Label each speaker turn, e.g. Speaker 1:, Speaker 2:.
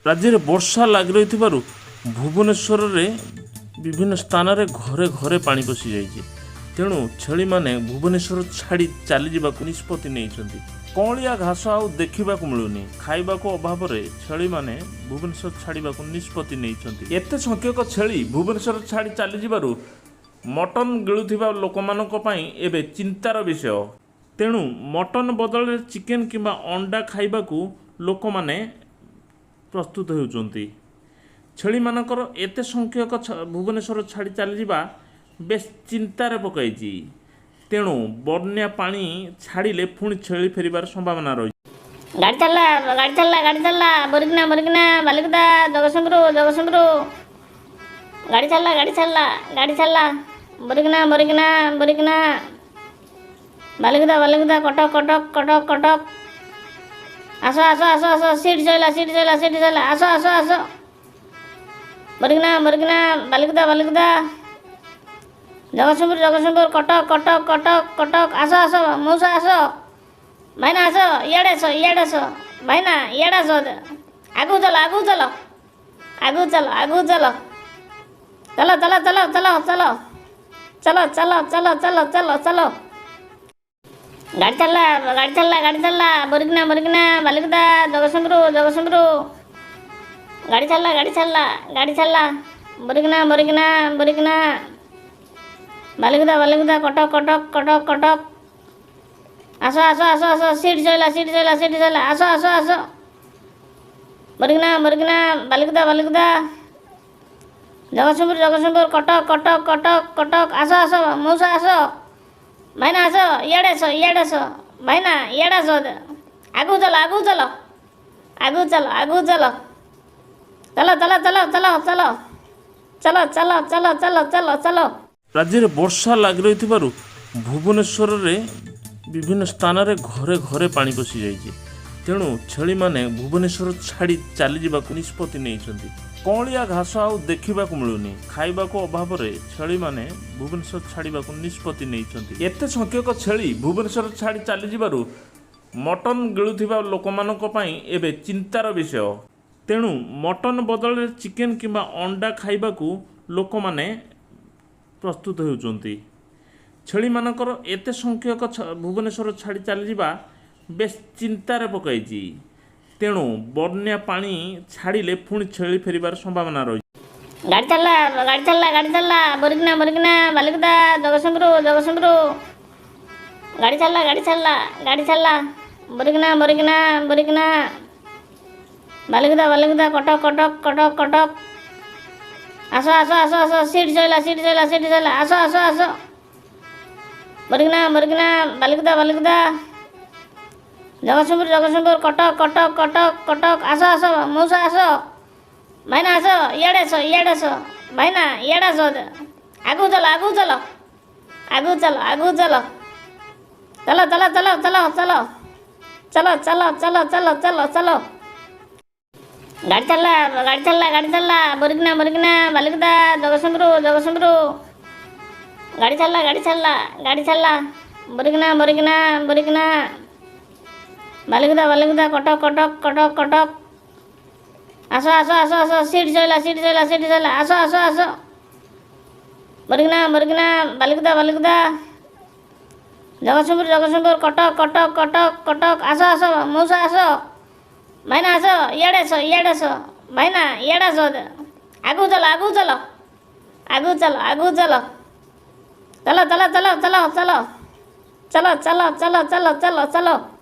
Speaker 1: ରାଜ୍ୟରେ ବର୍ଷା ଲାଗି ରହିଥିବାରୁ ଭୁବନେଶ୍ୱରରେ ବିଭିନ୍ନ ସ୍ଥାନରେ ଘରେ ଘରେ ପାଣି ପଶିଯାଇଛି। ତେଣୁ ଛେଳିମାନେ ଭୁବନେଶ୍ୱର ଛାଡ଼ି ଚାଲିଯିବାକୁ ନିଷ୍ପତ୍ତି ନେଇଛନ୍ତି। କଅଁଳିଆ ଘାସ ଆଉ ଦେଖିବାକୁ ମିଳୁନି। ଖାଇବାକୁ ଅଭାବରେ ଛେଳିମାନେ ଭୁବନେଶ୍ୱର ଛାଡ଼ିବାକୁ ନିଷ୍ପତ୍ତି ନେଇଛନ୍ତି। ଏତେ ସଂଖ୍ୟକ ଛେଳି ଭୁବନେଶ୍ୱର ଛାଡ଼ି ଚାଲିଯିବାରୁ ମଟନ୍ ଗିଳୁଥିବା ଲୋକମାନଙ୍କ ପାଇଁ ଏବେ ଚିନ୍ତାର ବିଷୟ। ତେଣୁ ମଟନ୍ ବଦଳରେ ଚିକେନ୍ କିମ୍ବା ଅଣ୍ଡା ଖାଇବାକୁ ଲୋକମାନେ ପ୍ରସ୍ତୁତ ହେଉଛନ୍ତି। ଛେଳିମାନଙ୍କର ଏତେ ସଂଖ୍ୟକ ଭୁବନେଶ୍ୱର ଛାଡ଼ି ଚାଲିଯିବା ବେଶ୍ ଚିନ୍ତାରେ ପକାଇଛି। ତେଣୁ ବନ୍ୟା ପାଣି ଛାଡ଼ିଲେ ପୁଣି ଛେଳି ଫେରିବାର ସମ୍ଭାବନା ରହିଛି।
Speaker 2: ଗାଡ଼ି ଚାଲିଲା, ଗାଡ଼ି ଚାଲିଲା, ଗାଡ଼ି ଚାଲିଲା। ବୋରିକିନା, ବୋରିକିନା, ବାଲିକୁଦା, ଜଗତସିଂହପୁର, ଜଗତସିଂହପୁର। ଗାଡ଼ି ଚାଲିଲା, ଗାଡ଼ି ଚାଲିଲା, ଗାଡ଼ି ଚାଲିଲା। ବୋରିକିନା, ବୋରିକିନା, ବୋରିକିନା, ବାଲିକୁଦା, ବାଲିକୁଦା, କଟକ, କଟକ, କଟକ, କଟକ। ଆସ, ଆସ, ଆସ, ଆସ। ସିଟ୍ ସରିଲା, ସିଟ୍ ସରିଲା, ସିଟ୍ ସରିଲା। ଆସ, ଆସ, ଆସ। ବୋରିକିନା, ବୋରିକିନା, ବାଲିକୁଦା, ବାଲିକୁଦା, ଜଗତସିଂହପୁର, ଜଗତସିଂହପୁର, କଟକ, କଟକ, କଟକ, କଟକ। ଆସ, ଆସ, ମଉସା ଆସ। ଭାଇନା ଆସ, ଇଆଡ଼େ ଆସ, ଇଆଡ଼େ ଆସ। ଭାଇନା ଇଆଡ଼େ ଆସ। ଆଗକୁ ଚାଲ, ଆଗକୁ ଚାଲ, ଆଗକୁ ଚାଲ, ଆଗକୁ ଚାଲ। ଚାଲ, ଚାଲ, ଚାଲ, ଚାଲ, ଚାଲ, ଚାଲ, ଚାଲ, ଚାଲ, ଚାଲ, ଚାଲ, ଚାଲ। ଗାଡ଼ି ଚାଲିଲା, ଗାଡ଼ି ଚାଲିଲା, ଗାଡ଼ି ଚାଲିଲା। ବୋରିକିନା, ବୋରିକିନା, ବାଲିକୁଦା, ଜଗତସିଂହପୁର, ଜଗତସିଂହପୁର। ଗାଡ଼ି ଚାଲିଲା, ଗାଡ଼ି ଚାଲିଲା, ଗାଡ଼ି ଚାଲିଲା। ବୋରିକିନା, ବୋରିକିନା, ବୋରିକିନା, ବାଲିକୁଦା, ବାଲିକୁଦା, କଟକ, କଟକ, କଟକ, କଟକ। ଆସ, ଆସ, ଆସ, ଆସ। ସିଟ୍ ସରିଲା, ସିଟ୍ ସରିଲା, ସିଟ୍ ସରିଲା। ଆସ, ଆସ, ଆସ। ବୋରିକିନା, ବୋରିକିନା, ବାଲିକୁଦା, ବାଲିକୁଦା, ଜଗତସିଂହପୁର, ଜଗତସିଂହପୁର, କଟକ, କଟକ, କଟକ, କଟକ। ଆସ, ଆସ, ମଉସା ଆସ। ଭାଇନା ଆସ, ଇଆଡ଼େ ଆସ, ଇଆଡ଼େ ଆସ। ଭାଇନା ଇଆଡ଼େ ଆସ। ଆଗକୁ ଚାଲ, ଆଗକୁ ଚାଲ, ଆଗକୁ ଚାଲ, ଆଗକୁ ଚାଲ। ଚାଲ, ଚାଲ, ଚାଲ, ଚାଲ, ଚାଲ, ଚାଲ, ଚାଲ, ଚାଲ, ଚାଲ, ଚାଲ, ଚାଲ।
Speaker 1: ରାଜ୍ୟରେ ବର୍ଷା ଲାଗି ରହିଥିବାରୁ ଭୁବନେଶ୍ୱରରେ ବିଭିନ୍ନ ସ୍ଥାନରେ ଘରେ ଘରେ ପାଣି ପଶିଯାଇଛି। ତେଣୁ ଛେଳିମାନେ ଭୁବନେଶ୍ୱର ଛାଡ଼ି ଚାଲିଯିବାକୁ ନିଷ୍ପତ୍ତି ନେଇଛନ୍ତି। କଅଁଳିଆ ଘାସ ଆଉ ଦେଖିବାକୁ ମିଳୁନି। ଖାଇବାକୁ ଅଭାବରେ ଛେଳିମାନେ ଭୁବନେଶ୍ୱର ଛାଡ଼ିବାକୁ ନିଷ୍ପତ୍ତି ନେଇଛନ୍ତି। ଏତେ ସଂଖ୍ୟକ ଛେଳି ଭୁବନେଶ୍ୱର ଛାଡ଼ି ଚାଲିଯିବାରୁ ମଟନ୍ ଗିଳୁଥିବା ଲୋକମାନଙ୍କ ପାଇଁ ଏବେ ଚିନ୍ତାର ବିଷୟ। ତେଣୁ ମଟନ୍ ବଦଳରେ ଚିକେନ୍ କିମ୍ବା ଅଣ୍ଡା ଖାଇବାକୁ ଲୋକମାନେ ପ୍ରସ୍ତୁତ ହେଉଛନ୍ତି। ଛେଳିମାନଙ୍କର ଏତେ ସଂଖ୍ୟକ ଭୁବନେଶ୍ୱର ଛାଡ଼ି ଚାଲିଯିବା ବେଶ୍ ଚିନ୍ତାରେ ପକାଇଛି। ତେଣୁ ବନ୍ୟା ପାଣି ଛାଡ଼ିଲେ ପୁଣି ଛେଳି ଫେରିବାର ସମ୍ଭାବନା ରହିଛି।
Speaker 2: ଗାଡ଼ି ଚାଲିଲା, ଗାଡ଼ି ଚାଲିଲା, ଗାଡ଼ି ଚାଲିଲା। ବୋରିକିନା, ବୋରିକିନା, ବାଲିକୁଦା, ଜଗତସିଂହପୁର, ଜଗତସିଂହପୁର। ଗାଡ଼ି ଚାଲିଲା, ଗାଡ଼ି ଚାଲିଲା, ଗାଡ଼ି ଚାଲିଲା। ବୋରିକିନା, ବୋରିକିନା, ବୋରିକିନା, ବାଲିକୁଦା, ବାଲିକୁଦା, କଟକ, କଟକ, କଟକ, କଟକ। ଆସ, ଆସ, ଆସ, ଆସ। ସିଟ୍ ସରିଲା, ସିଟ୍ ସରିଲା, ସିଟ୍ ସରିଲା। ଆସ, ଆସ, ଆସ। ବୋରିକିନା, ବୋରିକିନା, ବାଲିକୁଦା, ବାଲିକୁଦା, ଜଗତସିଂହପୁର, ଜଗତସିଂହପୁର, କଟକ, କଟକ, କଟକ, କଟକ। ଆସ, ଆସ, ମଉସା ଆସ। ଭାଇନା ଆସ, ଇଆଡ଼େ ଆସ, ଇଆଡ଼େ ଆସ। ଭାଇନା ଇଆଡ଼େ ଆସ। ଆଗକୁ ଚାଲ, ଆଗକୁ ଚାଲ, ଆଗକୁ ଚାଲ, ଆଗକୁ ଚାଲ। ଚାଲ, ଚାଲ, ଚାଲ, ଚାଲ, ଚାଲ, ଚାଲ, ଚାଲ, ଚାଲ, ଚାଲ, ଚାଲ, ଚାଲ। ଗାଡ଼ି ଚାଲିଲା, ଗାଡ଼ି ଚାଲିଲା, ଗାଡ଼ି ଚାଲିଲା। ବୋରିକିନା, ବୋରିକିନା, ବାଲିକୁଦା, ଜଗତସିଂହପୁର, ଜଗତସିଂହପୁର। ଗାଡ଼ି ଚାଲିଲା, ଗାଡ଼ି ଚାଲିଲା, ଗାଡ଼ି ଚାଲିଲା। ବୋରିକିନା, ବୋରିକିନା, ବୋରିକିନା, ବାଲିକୁଦା, ବାଲିକୁଦା, କଟକ, କଟକ, କଟକ, କଟକ। ଆସ, ଆସ, ଆସ, ଆସ। ସିଟ୍ ସରିଲା, ସିଟ୍ ସରିଲା, ସିଟ୍ ସରିଲା। ଆସ, ଆସ, ଆସ। ବୋରିକିନା, ବୋରିକିନା, ବାଲିକୁଦା, ବାଲିକୁଦା, ଜଗତସିଂହପୁର, ଜଗତସିଂହପୁର, କଟକ, କଟକ, କଟକ, କଟକ। ଆସ, ଆସ, ମଉସା ଆସ। ଭାଇନା ଆସ, ଇଆଡ଼େ ଆସ, ଇଆଡ଼େ ଆସ। ଭାଇନା ଇଆଡ଼େ ଆସ। ଆଗକୁ ଚାଲ, ଆଗକୁ ଚାଲ, ଆଗକୁ ଚାଲ, ଆଗକୁ ଚାଲ। ଚାଲ, ଚାଲ, ଚାଲ, ଚାଲ, ଚାଲ, ଚାଲ, ଚାଲ, ଚାଲ, ଚାଲ, ଚାଲ, ଚାଲ।